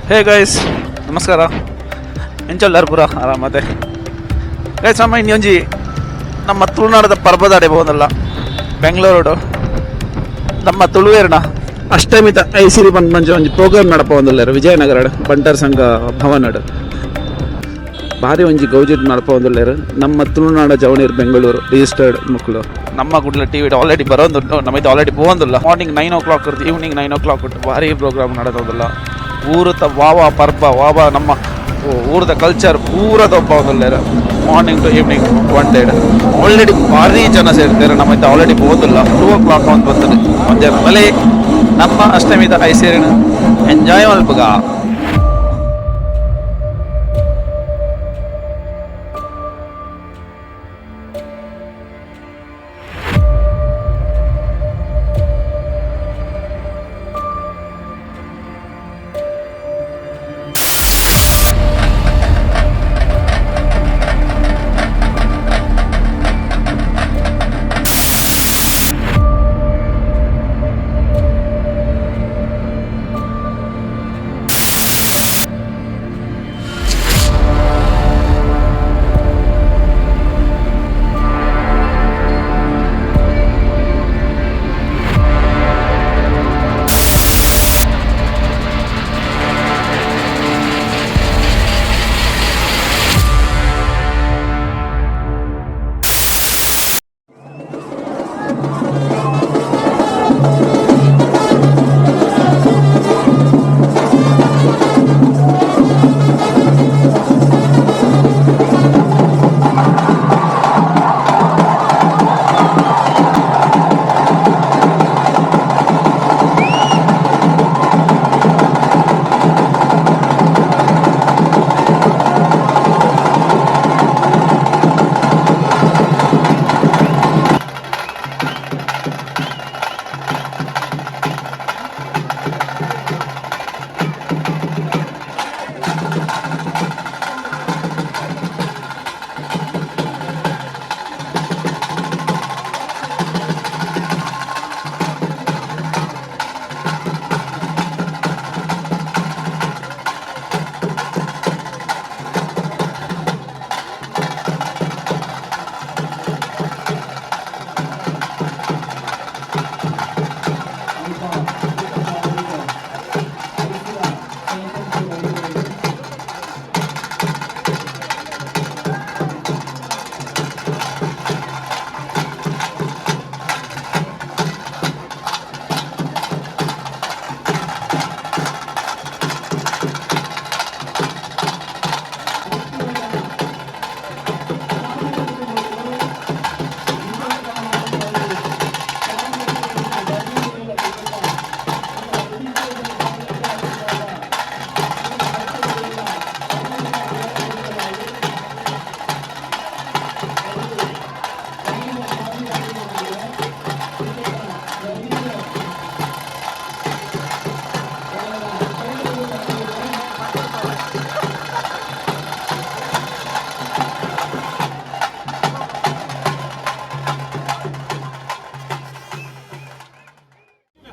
Hey guys, ನಮಸ್ಕಾರ. ಎಂಚೊಲ್ಲರ್ ಪೂರ? ಆರಾಮತೆ? Guys, ನಮ್ಮ ಇನ್ನೊಂಜಿ ನಮ್ಮ ತುಳುನಾಡದ ಪರ್ಬದಾಡೆ ಬೋದಲ್ಲ ಬೆಂಗಳೂರು. ನಮ್ಮ ತುಳುವೇರ್ನ ಅಷ್ಟಮಿತ ಐಸಿರಿ ಬಂದ್ ಮಂಜು ಒಂಜಿ ಪ್ರೋಗ್ರಾಮ್ ನಡಪ ಒಂದುಲ್ಲೆರ್ ವಿಜಯನಗರ ಬಂಟರ್ ಸಂಘ ಭವನಡ್. ಭಾರಿ ಒಂಜಿ ಗೌಜಿಡ್ ನಡಪ ಒಂದುಲ್ಲೆರ್ ನಮ್ಮ ತುಳುನಾಡ ಜವಣೀರ್ ಬೆಂಗಳೂರು ರಿಜಿಸ್ಟರ್ಡ್ ಮಕ್ಕಳು. ನಮ್ಮ ಗುಡ್ಲ ಟಿವಿ ಆಲ್ರೆಡಿ ಬರೋದುಂಟು, ನಮ್ಮ ಇದು ಆಲ್ರೆಡಿ ಪೋವೊಂದುಲ್ಲ. ಮಾರ್ನಿಂಗ್ 9 ಓ ಕ್ಲಾಕ್, ಈವ್ನಿಂಗ್ 9 ಓ ಕ್ಲಾಕ್ ಉಂಟು. ಭಾರಿ ಪ್ರೋಗ್ರಾಮ್ ನಡೆದೋದಿಲ್ಲ. ಊರುತ ವಾವ ಪರ್ಬ ವಾವ ನಮ್ಮ ಊರದ ಕಲ್ಚರ್ ಪೂರ ತೋಪೊಂದುಲ್ಲೆರ್. Morning to evening one day already ಭಾರಿ ಜನ ಸೇರ್ತಾರೆ. ನಮ್ಮ ಇದು ಆಲ್ರೆಡಿ ಪೋದಿಲ್ಲ. 2 ಓ ಕ್ಲಾಕ್ ಒಂದು ಬರ್ತದೆ ಮಧ್ಯಾಹ್ನ. ಮೇಲೆ ನಮ್ಮ ಅಷ್ಟಮಿದ ಐಸೇರಿನ ಎಂಜಾಯ್ ಮಲ್ಪುಗ.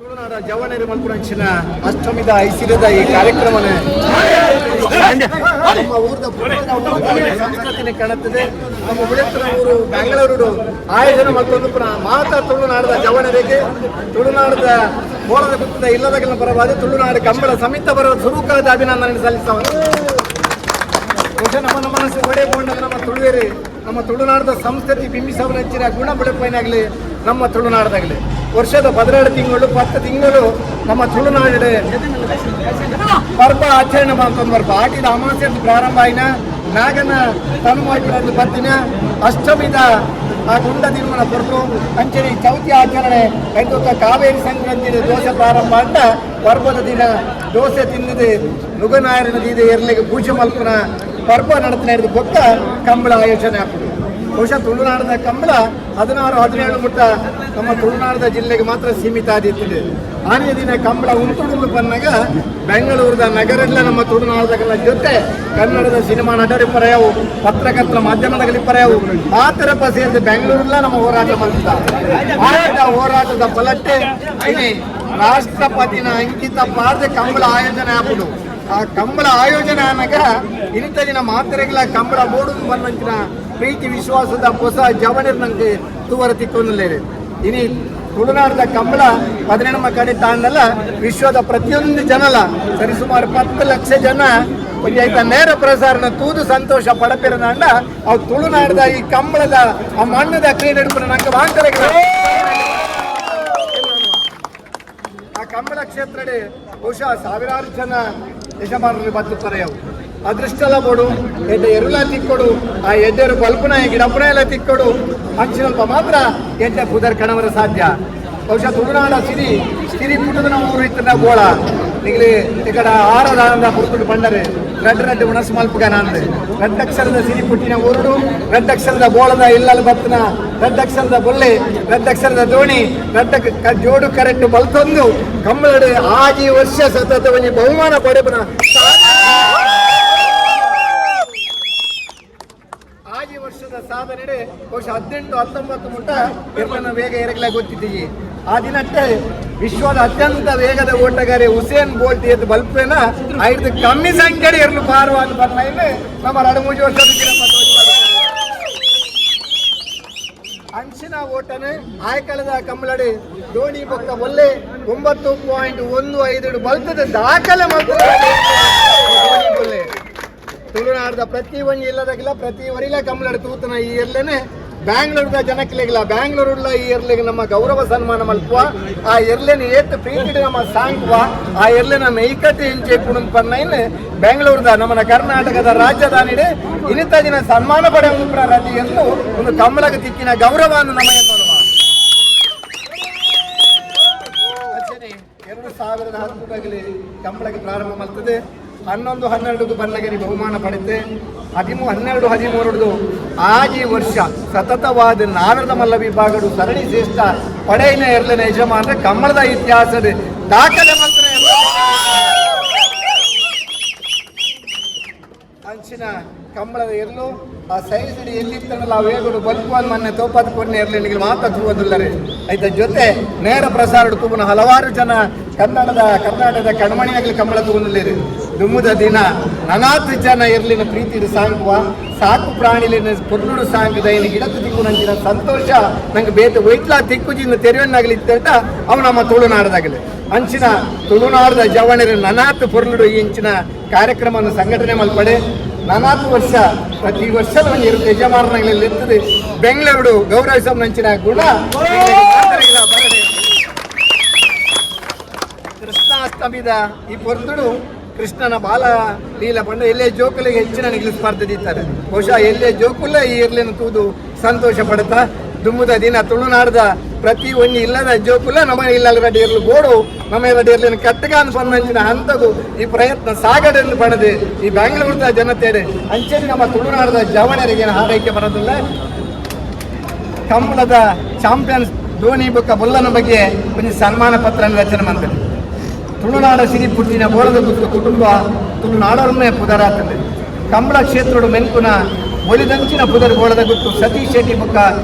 ತುಳುನಾಡ ಜವಣೇರಿ ಮಲ್ಪುನಂಚಿನ ಅಷ್ಟಮಿದ ಐಸಿರದ ಈ ಕಾರ್ಯಕ್ರಮನೇ ನಮ್ಮ ಊರದ ಸಂಸ್ಕೃತಿನ ಕಾಣುತ್ತದೆ. ನಮ್ಮ ಉಳಿತರ ಊರು ಬೆಂಗಳೂರು ಆಯೋಜನೆ ಮಲ್ತೊಂದು ಪುನಃ ಮಾತಾ ತುಳುನಾಡದ ಜವಣರಿಗೆ, ತುಳುನಾಡದ ಮೋಳದ ಗುತ್ತದ ಇಲ್ಲದಗಳ ಪರವಾದ ತುಳುನಾಡು ಕಂಬಳ ಸಮಿತ ಬರುವ ಸುರುಕಾದ ಅಭಿನಂದನೆ ಸಲ್ಲಿಸವರು. ಬಹುಶಃ ನಮ್ಮ ನಮ್ಮ ಮನಸ್ಸು ಒಡೆ ಕೊಂಡಾಗ ನಮ್ಮ ತುಳುವೇರಿ, ನಮ್ಮ ತುಳುನಾಡದ ಸಂಸ್ಕೃತಿ ಬಿಂಬಿಸವನಂಚಿನ ಗುಣ ಬೆಳಪೈನಾಗಲಿ, ನಮ್ಮ ತುಳುನಾಡದಾಗಲಿ ವರ್ಷದ 12 ತಿಂಗಳು, 10 ತಿಂಗಳು ನಮ್ಮ ತುಳುನಾಡು ಪರ್ಬ ಆಚರಣೆ ಮಾಡ್ಕೊಂಡು ಬರ್ಪ. ಆಟಿದ ಅಮಾವಾಸ್ಯೆ ಪ್ರಾರಂಭ ಆಯ್ನ ನಾಗನ ತನುಮಾಯಿಪುರದ ಪತ್ತಿನ ಅಷ್ಟಮಿದ ಆ ಗುಂಡ ತಿರುಮಲ ಕೊರತು ಅಂಚನೆ ಚೌತಿ ಆಚರಣೆ ಐದೊಕ್ಕ ಕಾವೇರಿ ಸಂಕ್ರಾಂತಿ ದೋಸೆ ಪ್ರಾರಂಭ ಅಂತ ಪರ್ಬದ ದಿನ ದೋಸೆ ತಿನ್ನದೆ ನುಗನಾಯರನ ದೀದ ಎರ್ಲೆಗೆ ಪೂಜೆ ಮಲ್ಪುನ ಪರ್ಬ ನಡತನ ಹಿಡಿದು ಬೊಕ್ಕ ಕಂಬಳ ಆಯೋಜನೆ ಆಗ್ತದೆ. ಬಹುಶಃ ತುಳುನಾಡದ ಕಂಬಳ 16 17 ಮುಟ್ಟ ನಮ್ಮ ತುಳುನಾಡದ ಜಿಲ್ಲೆಗೆ ಮಾತ್ರ ಸೀಮಿತ ಆದಿತ್ತದೆ. ಆನೆಯ ದಿನ ಕಂಬಳ ಉಂಟುಡುಂದು ಬಂದಾಗ ಬೆಂಗಳೂರದ ನಗರೆಲ್ಲ ನಮ್ಮ ತುಳುನಾಡದ ಜೊತೆ ಕನ್ನಡದ ಸಿನಿಮಾ ನಟರಿ ಪರಯವು, ಪತ್ರಕರ್ತರ ಮಾಧ್ಯಮದಲ್ಲಿ ಪರಯವು ಆ ಥರಪ್ಪ ಸೇರಿದ ಬೆಂಗಳೂರೆಲ್ಲ ನಮ್ಮ ಹೋರಾಟ ಮಾಡ್ತಿದ್ದ. ಆದ ಹೋರಾಟದ ಫಲಟ್ಟೆ ಇಲ್ಲಿ ರಾಷ್ಟ್ರಪತಿನ ಅಂಕಿತ ಪಾರ್ದೆ ಕಂಬಳ ಆಯೋಜನೆ ಆಪುಡು. ಆ ಕಂಬಳ ಆಯೋಜನೆ ಆನಗ ಇನಿತ ದಿನ ಮಾತ್ರೆಗಳ ಕಂಬಳ ಬೋಡು ಬಂದಂಚಿನ ಪ್ರೀತಿ ವಿಶ್ವಾಸದ ಹೊಸ ಜವನರು ನಂಗೆ ತೂವರ ತಿಕ್ಕೊಂದುಲ್ಲೇರು. ಇನಿ ತುಳುನಾಡದ ಕಂಬಳ 18 ಕಡೆ ತಾಂಡಲ ವಿಶ್ವದ ಪ್ರತಿಯೊಂದು ಜನಲ ಸರಿಸುಮಾರು 10 ಲಕ್ಷ ಜನ ಒಂಜಾಯ್ತ ನೇರ ಪ್ರಸಾರನ ತೂದು ಸಂತೋಷ ಪಡಪಿರನಾಂಡ ಅವು ತುಳುನಾಡದ ಈ ಕಂಬಳದ ಆ ಮಣ್ಣದ ಕ್ರೀಡೆ ನಂಗೆ ವಾಂತರಗಳ ಆ ಕಂಬಳ ಕ್ಷೇತ್ರಡೆ ಬಹುಶಃ ಸಾವಿರಾರು ಜನ ಯಜಮಾನರು ಬತ್ತುತ್ತಾರೆ. ಅವು ಅದೃಷ್ಟಲ ಬೋಡು ಎಡ್ಡೆ ಎರುಲ ತಿಕ್ಕೊಡು, ಆ ಎಡ್ಡೆರು ಬಲ್ಪುನ ಗಿಡಪುನ ಎಲ್ಲ ತಿಕ್ಕೊಡು ಅಂಚಿನಲ್ಪ ಮಾತ್ರ ಎಡ್ಡೆ ಪುದರ್ ಕಣವರ ಸಾಧ್ಯ. ಬಹುಶಃ ತುಳುನಾಡ ಸಿರಿ ಸಿರಿ ಪುಟದನ ಊರು ಇತ್ತನ ಗೋಳ ನಿಗಲಿ ఇక్కడ ಆರದಾನಂದ ಪುರ್ತುಡು ಬಂಡರೆ ರಡ್ಡ ರಡ್ಡ ಉಣಸು ಮಲ್ಪುಗ ನಾಂದೆ ರಡ್ಡಕ್ಷರದ ಸಿರಿ ಪುಟ್ಟಿನ ಊರುಡು ರಡ್ಡಕ್ಷರದ ಬೋಳದ ಇಲ್ಲಲ್ ಬತ್ತನ ರಡ್ಡಕ್ಷರದ ಬೊಲ್ಲೆ ರಡ್ಡಕ್ಷರದ ದೋಣಿ ರಡ್ಡ ಜೋಡು ಕರೆಕ್ಟ್ ಬಲ್ತೊಂದು ಕಂಬಳಡು ಆಜಿ ವರ್ಷ ಸತತ ಒಂಜಿ ಬಹುಮಾನ ಪಡೆಪುನ ಆಜಿ ವರ್ಷದ ಸಾಧನೆ. ಬಹುಶಃ 18 19 ಮುಟ್ಟ ಇರ್ಪನ ವೇಗ ಎರಗಲ ಗೊತ್ತಿದ್ದೀವಿ. ಆ ದಿನಟ್ಟೆ ವಿಶ್ವದ ಅತ್ಯಂತ ವೇಗದ ಓಟಗಾರೆ ಹುಸೇನ್ ಬೋಲ್ಟ್ ಎದ್ದು ಬಲ್ಪೇನ ಐದು ಕಮ್ಮಿ ಸಂಖ್ಯೆ ಇರಲು ಪಾರುವ ಅಂತ ಬರ್ನ ನಮ್ಮ 2-3 ವರ್ಷದ ಅಂಚಿನ ಓಟನೆ ಆಯ್ಕಳದ ಕಂಬಳಡಿ ದೋಣಿ ಬೊಕ್ಕ ಒಲ್ಲೆ 9.15 ಬಲ್ತದ ದಾಖಲೆ ಮತ್ತು ದೋಣಿ ಬೊಲ್ಲೆ. ತುಳುನಾಡದ ಪ್ರತಿ ಒಂಜಿ ಇಲ್ಲದಾಗಿಲ್ಲ ಪ್ರತಿ ವರಿಲ ಕಂಬಳಡಿ ತೂತನ ಈ ಇರ್ಲೇನೆ ಬ್ಯಾಂಗ್ಳೂರ್ದ ಜನಕ್ಲೆಗಿಲ್ಲ ಬ್ಯಾಂಗ್ಳೂರುಲ್ಲ ಈ ಎರ್ಲೆಗೆ ನಮ್ಮ ಗೌರವ ಸನ್ಮಾನ ಮಲ್ಪುವ ಆ ಎರ್ಲೆನ ಏತ್ ಪ್ರೀತಿಡ್ ನಮ್ಮ ಸಾಂಕ್ವ ಆ ಎರ್ಲೆನ ಮೆಯ್ಕಟ್ಟು ಎಂಚೆ ಪುಣನ್ ಪನ್ನೈನ್ ಬೆಂಗಳೂರದ ನಮ್ಮನ ಕರ್ನಾಟಕದ ರಾಜಧಾನಿಡೆ ಇನಿತ ದಿನ ಸನ್ಮಾನ ಪಡೆಯುವ ರಜೆ ಎಂದು ಒಂದು ಕಂಬಳಗ ತಿಕ್ಕಿನ ಗೌರವವನ್ನು ನಮ್ಮ ಎನ್ನುವ. 2010 ಕಂಬಳಗೆ ಪ್ರಾರಂಭ ಮಾಡ್ತದೆ. 11 12 ಬನ್ನಗರಿ ಬಹುಮಾನ ಪಡೆತೆ. 13 12 13 ಆಜಿ ವರ್ಷ ಸತತವಾದ ನಾರದ ಮಲ್ಲ ವಿಭಾಗಡು ಸರಣಿ ಶ್ರೇಷ್ಠ ಪಡೆಯಿನ ಎರ್ಲೆನ ಯಜಮಾನರ ಕಂಬಳದ ಇತಿಹಾಸದ ದಾಖಲೆ ಮಂತ್ರ ಅಂಚಿನ ಕಂಬಳದ ಎರ್ಲು ಆ ಸೈಜ್ ಎಲ್ಲಿತ್ತನಲ್ಲ ಆ ವೇಗಡು ಬಲ್ಪುವನ್ ಮೊನ್ನೆ ತೋಪಾದ ಕೊನ್ನೆ ಎರ್ಲೆನಿಗೆ ಮಾತ್ರ ತೂವದುಲ್ಲರೆ. ಐತ ಜೊತೆ ನೇರ ಪ್ರಸಾರ ತೂಬುನ ಹಲವಾರು ಜನ ಕರ್ನಾಟಕದ ಕಣ್ಮಣಿಯಾಗಲಿ ಕಂಬಳ ತೂವೊಂದುಲ್ಲೇರು. ದುಮ್ಮುದ ದಿನ ನನಾತ್ ಜನ ಎರ್ಲಿನ ಪ್ರೀತಿಡು ಸಾಂಕುವ ಸಾಕು ಪ್ರಾಣಿಲಿನ ಪೊರ್ಲುಡು ಸಾಂಕುದ ಇನ್ನು ಗಿಡತ್ತು ತಿಕ್ಕು ನಂಚಿನ ಸಂತೋಷ ನಂಗೆ ಬೇತೆ ಒಯ್ಟ್ಲಾ ತಿಕ್ಕುಜಿನ ತೆರೆಯನ್ನಾಗಲಿ ಇತ್ತೇಟ ಅವು ನಮ್ಮ ತುಳುನಾಡದಾಗಲಿ. ಅಂಚಿನ ತುಳುನಾಡದ ಜವಣರು ನನಾತ್ ಪೊರ್ಲುಡು ಈ ಇಂಚಿನ ಕಾರ್ಯಕ್ರಮವನ್ನು ಸಂಘಟನೆ ಮಲ್ಪಡೆ ನಾನಾತು ವರ್ಷ ಪ್ರತಿ ವರ್ಷ ಒಂದು ಯಜಮಾನರಲ್ಲಿ ಇರ್ತದೆ ಬೆಂಗಳೂರು ಗೌರವಿಸ ನಂಚಿನ ಗುಣ ಬರಡೆ. ಕೃಷ್ಣಾಷ್ಟಮಿದ ಈ ಪೊರ್ತುಡು ಕೃಷ್ಣನ ಬಾಲ ಲೀಲ ಪಂಡ ಎಲ್ಲೇ ಜೋಕುಲಿಗೆ ಹೆಚ್ಚಿನ ನಿಗಲಿ ಸ್ಪರ್ಧೆ ದೀತಾರೆ. ಬಹುಶಃ ಎಲ್ಲೇ ಜೋಕುಲ ಈ ಇರ್ಲಿನ ತೂದು ಸಂತೋಷ ಪಡುತ್ತಾ ದುಮ್ಮುದ ದಿನ ತುಳುನಾಡದ ಪ್ರತಿ ಒಂಜಿ ಇಲ್ಲದ ಜೋಕುಲ ನಮ್ಮ ಇಲ್ಲ ರೆಡ್ಡಿ ಇರ್ಲು ಗೋಡು ನಮ್ಮ ರೆಡ್ಡಿ ಇರ್ಲಿನ ಕಟ್ಟಗಾನ್ ಪನ್ನಂಚಿನ ಹಂತಗು ಈ ಪ್ರಯತ್ನ ಸಾಗಡೆಂದು ಪಡೆದು ಈ ಬ್ಯಾಂಗ್ಳೂರದ ಜನತೆ ಅಂಚೆನೆ ನಮ್ಮ ತುಳುನಾಡದ ಜವಣರಿಗೆ ಹಾರೈಕೆ ಬರೋದಿಲ್ಲ. ಕಂಬಳದ ಚಾಂಪಿಯನ್ಸ್ ಧೋನಿ ಬೊಕ್ಕ ಬೊಲ್ಲನ ಬಗ್ಗೆ ಒಂದು ಸನ್ಮಾನ ಪತ್ರ ರಚನೆ ಮಾಡ್ತಾರೆ. ತುಳುನಾಡ ಸಿರಿ ಪುಟ್ಟಿನ ಬೋಳದ ಗುತ್ತು ಕುಟುಂಬ ತುಳುನಾಡರನ್ನೇ ಪುದರಾತದೆ. ಕಂಬಳ ಕ್ಷೇತ್ರದ ಮೆನ್ಕುನ ಒಳಿದಂಚಿನ ಪುದರ್ ಬೋಳದ ಗುತ್ತು ಸತೀಶ್ ಶೆಟ್ಟಿ ಬೊಕ್ಕ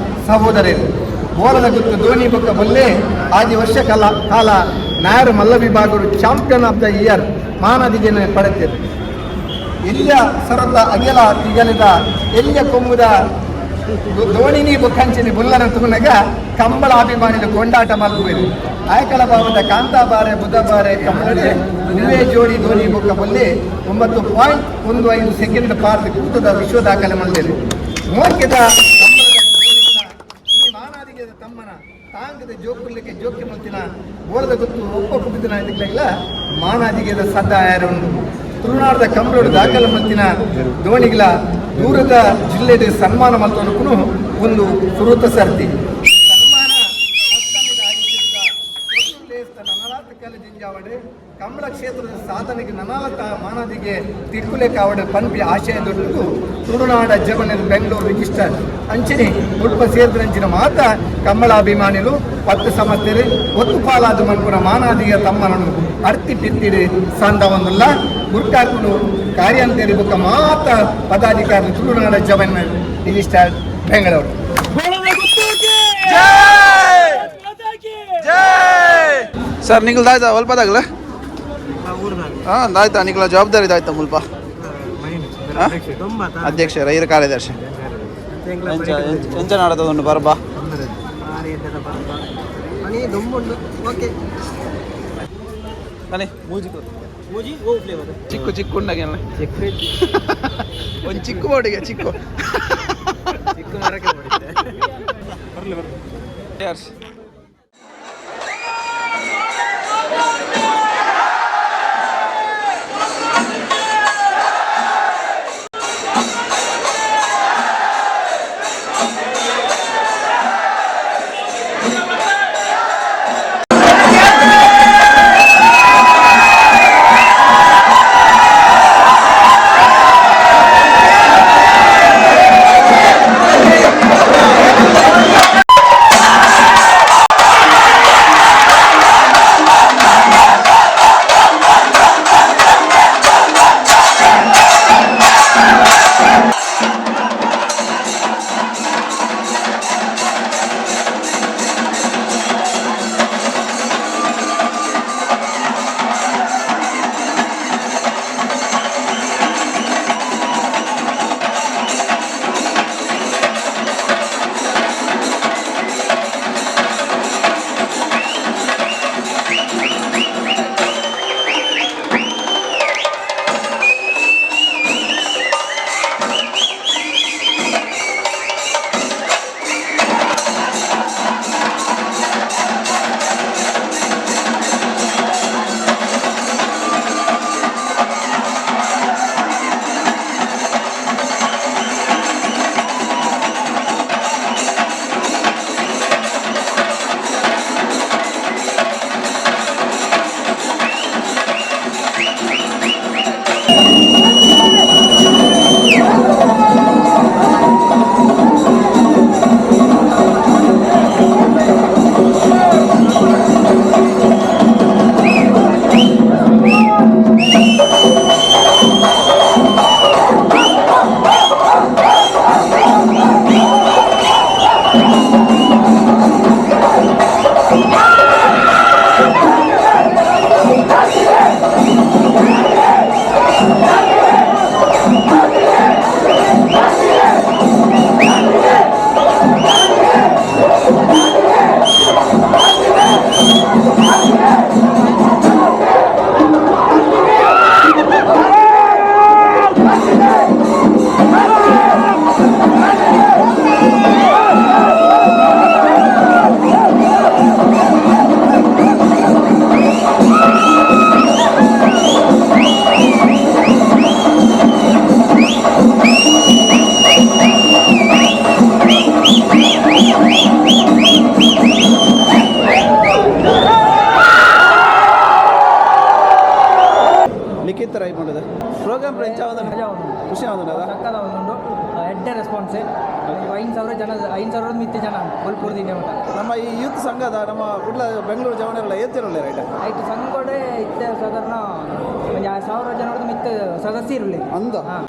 ಸಹೋದರರು ಬೋಳದ ಗುತ್ತು ಧೋನಿ ಬೊಕ್ಕ ಬೊಲ್ಲೆ ಆದಿ ವರ್ಷ ಕಾಲ ಕಾಲ ನಾಯರು ಮಲ್ಲ ವಿಭಾಗರು champion of the year ಮಾನದಿಗೆಯನ್ನು ಪಡೆದಿದೆ. ಎಲ್ಲಿಯ ಸರದ ಅಗೆಲ ತಿಗಲಿದ ಎಲ್ಲಿಯ ಕೊಂಬುದ ಧೋಣಿನಿ ಬೊಕ್ಕಂಚಿನಿ ಬುಲ್ಲನ ತೂನಗ ಕಂಬಳ ಅಭಿಮಾನಿಲು ಕೊಂಡಾಟ ಮಲ್ಪುವೆರು. ಆಯಕಳ ಭಾವದ ಕಾಂತಾಬಾರೆ ಬುಧಬಾರೆ ಕಂಬಳಡೆ ನಿವೇ ಜೋಡಿ ಧೋನಿ ಬೊಕ್ಕ ಬೊಲ್ಲೆ 9.15 ಸೆಕೆಂಡ್ ಪಾರ್ದ ಕೂತದ ವಿಶ್ವ ದಾಖಲೆ ಮಲ್ದೇರು. ಮೋಕ್ಯದ ಕಂಬಳದ ಮಾನಾದಿಗೆ ತಮ್ಮನ ತಾಂಗದ ಜೋಕುರ್ಲಿಕ್ಕೆ ಜೋಕೆ ಮಲ್ತಿನ ಬೋಳದ ಗೊತ್ತು ಒಪ್ಪ ಪುಟ್ಟಿನ ಇದಕ್ಕೆಲ್ಲ ಮಾನಾದಿಗೆದ ಸದಾ ಉಂಡು. ತುಳುನಾಡದ ಕಂಬಳೋಡು ದಾಖಲೆ ಮಲ್ತಿನ ಧೋನಿಗಳ ದೂರದ ಜಿಲ್ಲೆದ ಸನ್ಮಾನ ಮಲ್ತೊಂದು ಒಂದು ಸುರುತ ಸರ್ತಿ ಸನ್ಮಾನ ಅಷ್ಟಮಿದ ಐತಿಹ್ಯದ ನನಾಲಾತ ಕಲೆ ಜಿಂಜಾವಡೆ ಕಂಬಳ ಕ್ಷೇತ್ರದ ಸಾಧನೆಗೆ ನನಾಲತ ಮಾನದಿಗೆ ತಿಕ್ಕುಲೆ ಕಾವಡೆ ಪನ್ಪಿ ಆಶಯ ದೊಡ್ಡದು ತುಳುನಾಡ ಜವನರು ಬೆಂಗಳೂರು ರಿಜಿಸ್ಟರ್ ಅಂಚಿನಿ ಉಡುಪ ಸೇರಿದಂಚಿನ ಮಾತ ಕಂಬಳ ಅಭಿಮಾನಿಲು ಪತ್ತು ಸಮಸ್ಯೆ ಒತ್ತು ಪಾಲಾದ ಮನ್ಪುನ ಮಾನಾದಿಗೆ ತಮ್ಮನನ್ನು ಅರ್ತಿ ಪಿತ್ತಿಡಿ ಸಂದವನ್ನುಲ್ಲ ಗುರ್ಕಾಕುಲು ಕಾರ್ಯಾಂತರಿ ಬೊಕ್ಕ ಮಾತ ಪದಾಧಿಕಾರಿ ತುಳುನಾಡ ಜವನ್ ರಿಜಿಸ್ಟರ್ ಬೆಂಗಳೂರು. ಸರ್ ನಿಂಗಲ್ ದಾಯ್ದ ಒಲ್ಪದಾಗಲ? ಊರ್ದ. ಹಾಂ, ಆಯ್ತಾ? ನಿಕ್ಲ ಜವಾಬ್ದಾರಿ ಆಯ್ತಾ ಮುಲ್ಪ? ಅಧ್ಯಕ್ಷ, ರೈರ ಕಾರ್ಯದರ್ಶಿ. ಎಂಚ ನಡತದುಂಡು ಪರ್ಬ? ಬನ್ನಿ. ಚಿಕ್ಕು ಚಿಕ್ಕು ಉಂಡಾಗೆ ಒಂದು ಚಿಕ್ಕು ಬೋಡಿಗೆ ಚಿಕ್ಕು. Cheers. ಲಿಖಿತ್ ರೈ ಮಾಡೋದು ಪ್ರೋಗ್ರಾಮ್ ಎಂಚ? ಖುಷಿ ಆವೊಂದುಂಡು. ಸಕ್ಕದ ಒಂದು ಎಡ್ಡೆ ರೆಸ್ಪಾನ್ಸ್. 5000 ಜನ, 5000 ಮಿತ್ತೆ ಜನ ಬೊಲ್ಪುರ್ದು ಇಂಡೆ ಮಟ್ಟ. ನಮ್ಮ ಈ ಯೂತ್ ಸಂಘದ ನಮ್ಮ ಕುಡ್ಲ ಬೆಂಗಳೂರು ಜವನೆಲ್ಲ ಏತಿರಲ್ಲ ರೈಟ್? ಐಟ್ ಸಂಘೋಡೆ ಇತ್ತೆ ಸಾಧಾರಣ ಒಂಜಿ 1000 ಜನದ ಮಿತ್ತೆ ಸದಸ್ಯ ಇರಲಿ. ಅಂದ. ಹಾಂ.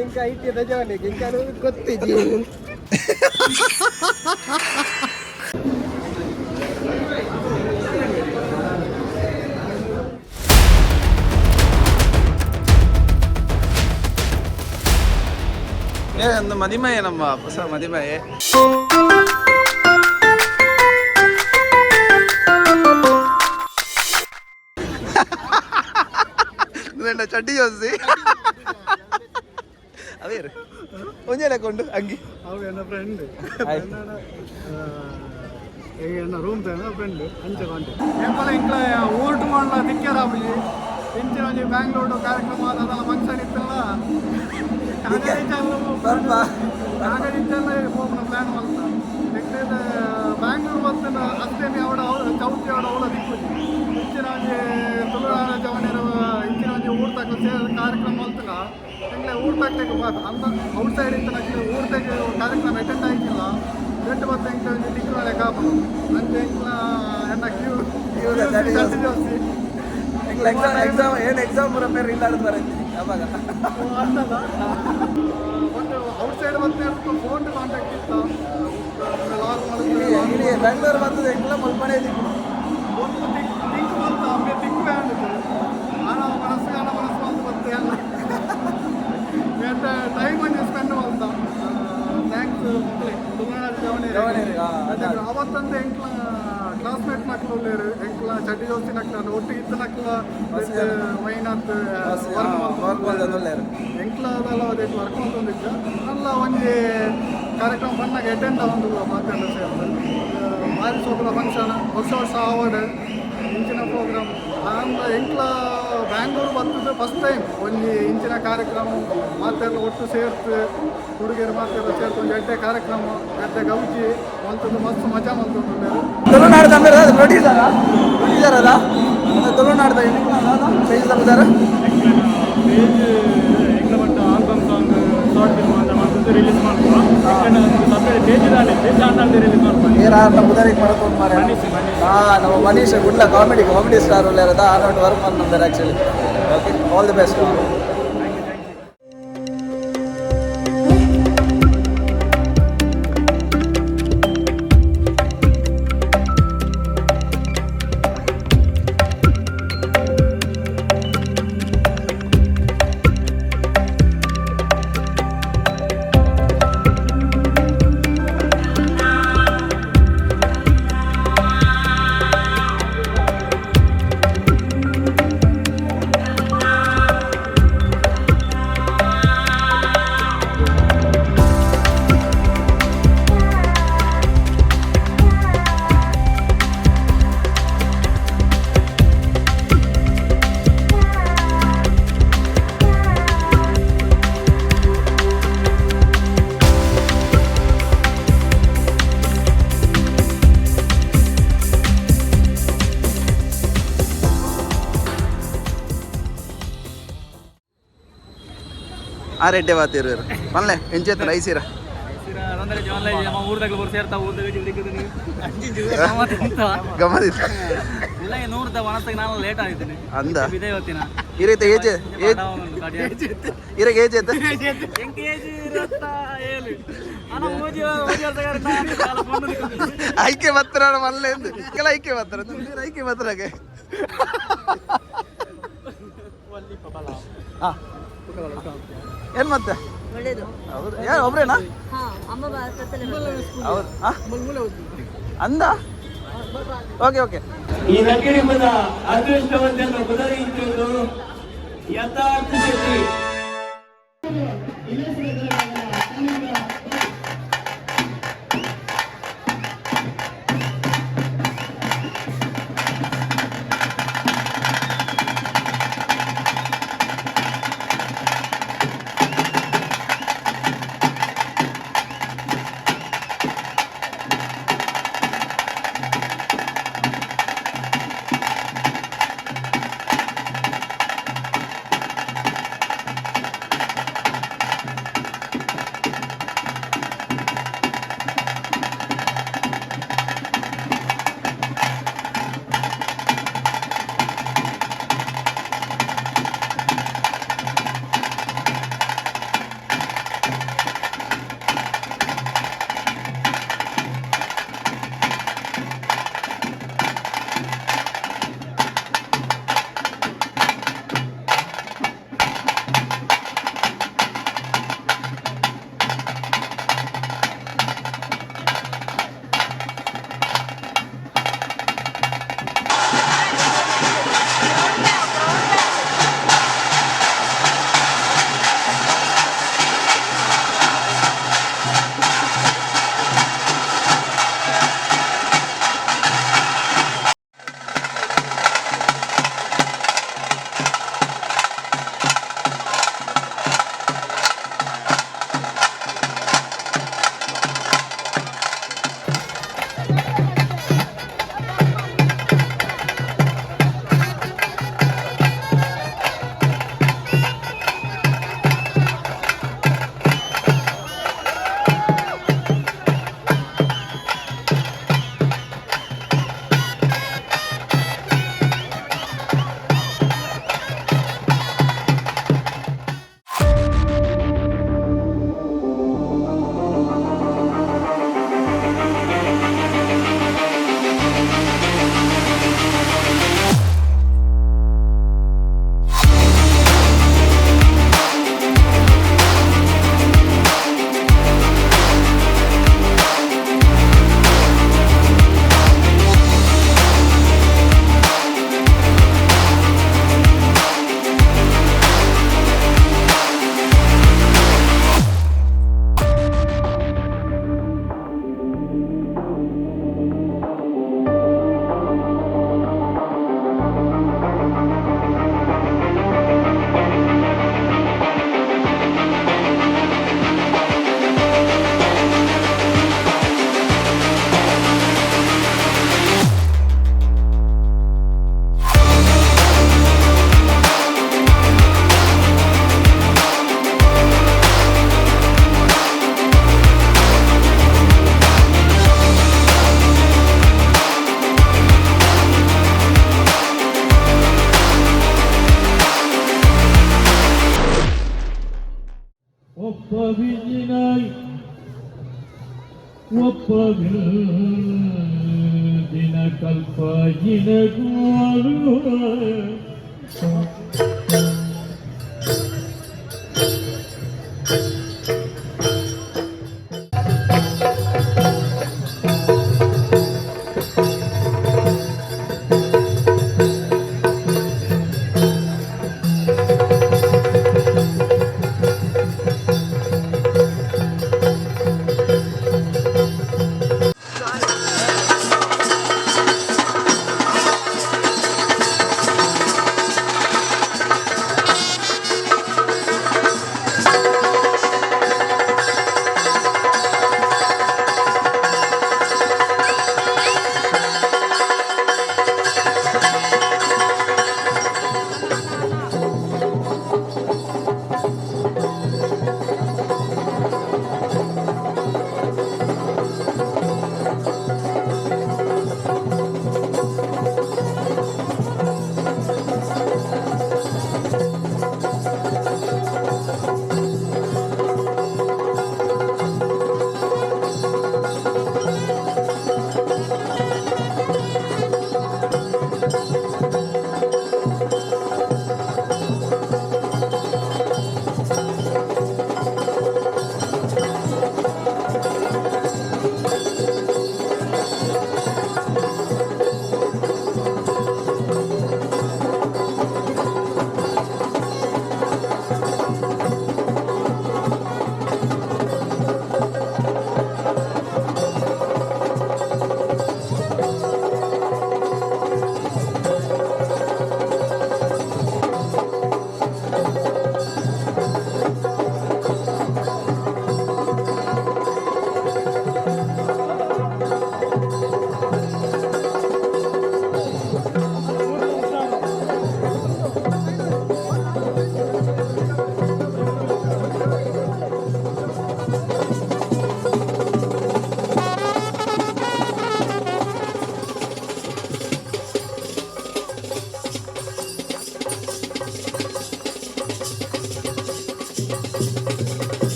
ಇಂಕ IT ರಜಾವನಿಗೆ ಇಂಕ ಗೊತ್ತಿದ್ದೀವಿ. ಏ ಒಂದು ಮದಿಮಯೆ, ನಮ್ಮ ಹೊಸ ಮದಿಮಯೆ. ಚಡ್ಡಿ ಜೋಸಿ ಅವೇ ಒಂಜೆ ಲೆಕ್ಕೊಂಡು ಅಂಗಿ. ಅವು ಎನ್ನ ಫ್ರೆಂಡ್, ಎನ್ನ ರೂಮ್ ತನ್ನ ಫ್ರೆಂಡ್ ಅಂಚ ಕಾಂಟೆ. ಏಪಲ ಇಂಕ್ಲ ಊರ್ಟು ಮಾಡಲ ತಿಕ್ಕೆರಾಬುಜಿ. ಇಂಚಿನ ಒಂಜಿ ಬ್ಯಾಂಗ್ಳೂರು ಕಾರ್ಯಕ್ರಮ ಅದೆಲ್ಲ ಫಂಕ್ಷನ್ ಇತ್ತಲ್ಲ, ನಾಗರಿಚಲ್ಲ ಪೋಪುನ ಪ್ಲಾನ್ ಮಲ್ತ. ನೆಕ್ಸ್ಟ್ ಬ್ಯಾಂಗ್ಳೂರು ಬತ್ತಿನ ಅಷ್ಟೇಮಿ ಅವಡ ಚೌತಿ ಅವಡ ಅವಳ ದಿಕ್ಕುಜಿ. ಇಂಚಿನ ಒಂಜಿ ತುಳುನಾಡ ಜವನೆರ ಇಂಚಿನ ಒಂಜಿ ಊರ್ ತಕ್ಕ ಕಾರ್ಯಕ್ರಮ ಮಲ್ತನ ಎಂಗ್ಲೆ ಊರ್ ತಕ್ಲೆಗ್ ಅಂದ ಔಟ್ ಸೈಡ್ ಇತ್ತಿನ ಊರ್ ತಕ್ಕ ಕಾರ್ಯಕ್ರಮ ಅಟೆಂಡ್ ಆಯ್ತಿಲ್ಲ. ಬೆಟ್ಟು ಬತ್ತ ಎಂಕ್ಲೆ ಒಂಜಿ ತಿಕ್ಕುನಳೆ ಕಾಪುನು ಅಂಚ ಎಂಕ್ಲ ಎನ್ನ ಕ್ಯೂ ಎಕ್ಸಾಮ್ ಎಕ್ಸಾಮ್ ಏನು ಎಕ್ಸಾಮ್ ಪೂರ ಬೇರೆ ಇಲ್ಲ ಬರಂತಿ. ಯಾವಾಗ? ಬಟ್ ಔಟ್ ಸೈಡ್ ಮತ್ತೆ ಫೋನ್ ಕಾಂಟ್ಯಾಕ್ಟ್ ಇತ್ತು ಲಾಗ್. ಇಲ್ಲಿ ಬೆಂಗಳೂರು ಬರ್ತದೆ ಎಂಕ್ಲ ಮುಲ್ಪನೆ. ಒಂದು ತಿಂಕ್ ಬಂತು ಅಮ್ಮೆ ತಿಂಕ್ ಬ್ಯಾಂಡ್ ಆನ ಮನಸ್ಸು ಆನ ಮನಸ್ಸು ಬಂತು ಮತ್ತೆ ಅಲ್ಲ ಟೈಮ್ ಅನ್ನು ಸ್ಪೆಂಡ್ ಮಾಡ್ತಾ. Thanks ಮಕ್ಕಳೇ ತುಳುನಾಡು. ಜವನೇರಿ, ಹಾ, ಅದೇ. ಅವತ್ತಂತ ಎಂಕ್ಲ ಕ್ಲಾಸ್ಮೇಟ್ ನಕ್ಲು ಉಳ್ಳೇರು ಎಂಕ್ಲ ಚಡ್ಡಿ ದೋಸ್ತಿ ನಕ್ಲ ಒಟ್ಟಿಗೆ ಇತ್ತ ನಕ್ಲ ವೈನಾಥ್. ವರ್ಕ್ ಬಂದದ್ದು. ಎಂಕ್ಲ ಅದೆಲ್ಲ ಅದೇ ವರ್ಕ್ ಮಾಡ್ಕೊಂಡಿದ್ದ ಅಲ್ಲ. ಒಂಜಿ ಕಾರ್ಯಕ್ರಮ ಬಂದಾಗ ಅಟೆಂಡ್ ಒಂದು ಮಾತಾಡೋ ಸೇರ್ತದೆ. ಮಾರಿ ಸೋಪುಲ ಫಂಕ್ಷನ್ ವರ್ಷ ವರ್ಷ ಆವಡ್ ಇಂಚಿನ ಪ್ರೋಗ್ರಾಮ್ ಆಂದ ಎಂಕ್ಲ ಬ್ಯಾಂಗ್ಳೂರು ಬರ್ತದೆ ಫಸ್ಟ್ ಟೈಮ್ ಒಂಜಿ ಇಂಚಿನ ಕಾರ್ಯಕ್ರಮ ಮಾತೆಲ್ಲ ಒಟ್ಟು ಸೇರ್ತು ಹುಡುಗಿಯರು ಮಾತೆಲ್ಲ ಸೇರ್ತು ಒಂಜಿ ಎಡ್ಡೆ ಕಾರ್ಯಕ್ರಮ ಎಡ್ಡೆ ಗೌಜಿ ಮಲ್ತದ್ದು ಮಸ್ತ್ ಮಜಾ ಮಲ್ತೊಂದು. ತುಳುನಾಡು ತಂಬೆರ ಪ್ರೊಡ್ಯೂಸರ್ ಪ್ರೊಡ್ಯೂಸರ್ ಅಲ್ಲ ತುಳುನಾಡ್ದ ಪೇಜ್ ತಪ್ಪುದಾರ. ಪೇಜ್ ಎಂಕ್ಲ but album song short film ಅಂತ ಮಾಡ್ತಿದ್ದು ರಿಲೀಸ್ ಮಾಡ್ಕೊ. ಸಪ್ರೇಟ್ ಪೇಜ್ ದಾಳಿತ್ತು ಚಾನಲ್ ರಿಲೀಸ್ ಮಾಡ್ಕೊಂಡು. ಏರ್ ಆರ್ನ ಬುದರಿಗೆ ಮಡಕೊಂಡು ಮಾರೆ. ಮನೀಶ್, ಮನೀಶ್. ಹಾ, ನಮ್ಮ ಮನೀಶ್ ಗುಡ್ಲ ಕಾಮಿಡಿ ಕಾಮಿಡಿ ಸ್ಟಾರ್ ಉಳ್ಳಾರದ ಆ ನೋಟ್ ವರ್ಕ್ ಬಂದಂತಾರೆ actually. Okay, all the best. ಆ ರೆಡ್ಡೆ ಬಾತಿರು ಪನ್ಲೆ ಎಂಚೇತನ ಐಸಿರ? ಗಮನಿತ. ಲೇಟ್ ಆಗಿದ್ದೀನಿ. ಅಂದ. ಇದೇ ಇವತ್ತಿನ. ಇರೈತೆ ಏಜ್ ಏಜ್ ಇರಗೆ ಏಜ್ ಐತೆ. ಐಕೆ ಬತ್ತರ ಮಲ್ಲೆ ಎಂದು ಕೆಲ ಐಕೆ ಬತ್ತರ ಐಕೆ ಬತ್ತರಾಗೆ. ಏನ್ ಮತ್ತೆ? ಒಳ್ಳೇದು. ಹೌದು, ಯಾರು ಒಬ್ರೇನಾ? ಹಾ, ಅಮ್ಮ ಕತ್ತಲೆ. ಹೌದು ಅಂದ. Okay okay. ಈ ಲಕ್ಕಿಡಿಪದ ಅದೃಷ್ಟವಂತನ ಬದಲಿಂದು ಯಥಾರ್ಥ ಶೆಟ್ಟಿ. ಒಪ್ಪವಿಜಿನಾಯ್ ಒಪ್ಪವಿನ ಕಲ್ಪ ಜಿನಗೋರು.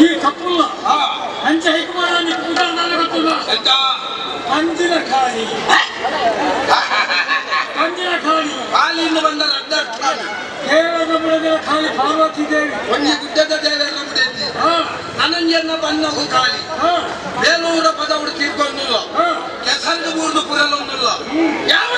ಈ ಕಪ್ಪುಲ್ಲ ಅಂಚೆ ಹೈಕುಮಾರಾನಿ ಗೊತ್ತಿಲ್ಲ. ಕಂಜಿನ ಖಾಲಿ, ಕಂಜಿನ ಖಾಲಿ. ಕಾಲಿಂದ ಬಂದ ರಡ್ಡ. ದೇವರ ಬುಡದ ಖಾಲಿ ಪಾರ್ವತಿ ದೇವಿ. ಒಂಜಿ ಗುಡ್ಡದ ದೇವರ ಬುಡೆದಿ. ನನಂಜನ್ನ ಬನ್ನವು ಖಾಲಿ. ಬೇಲೂರ ಪದ ಹುಡುಕಿಕೊಂಡುಲ್ಲ. ಕೆಸಂದು ಬೂರ್ದು ಪುರಲೊಂದುಲ್ಲ. ಯಾವ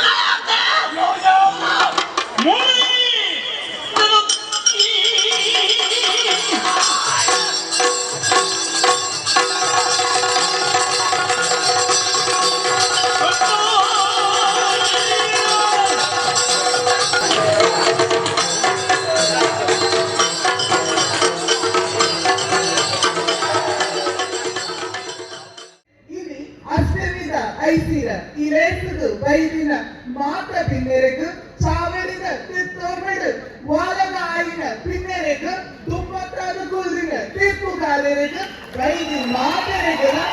ಇನಿ ಅಷ್ಟಮಿದ ಐಸಿರ ಇಲೇಸುಗು ಬೈದಿನ ಮಾತ ಬಿನ್ನೆರೆಗು ಚಾವಡಿದ ತಿತ್ತೋರ್ಮೆಡು ವಾಲಗ ಆಯಿನ ಬಿನ್ನೆರೆಗು ದುಮ್ಮತ್ತಾದ ಕುಲ್ದಿನ ತೀರ್ಪುಗ. ಬೈದಿ ಮಾತೆರೆಗುಲ.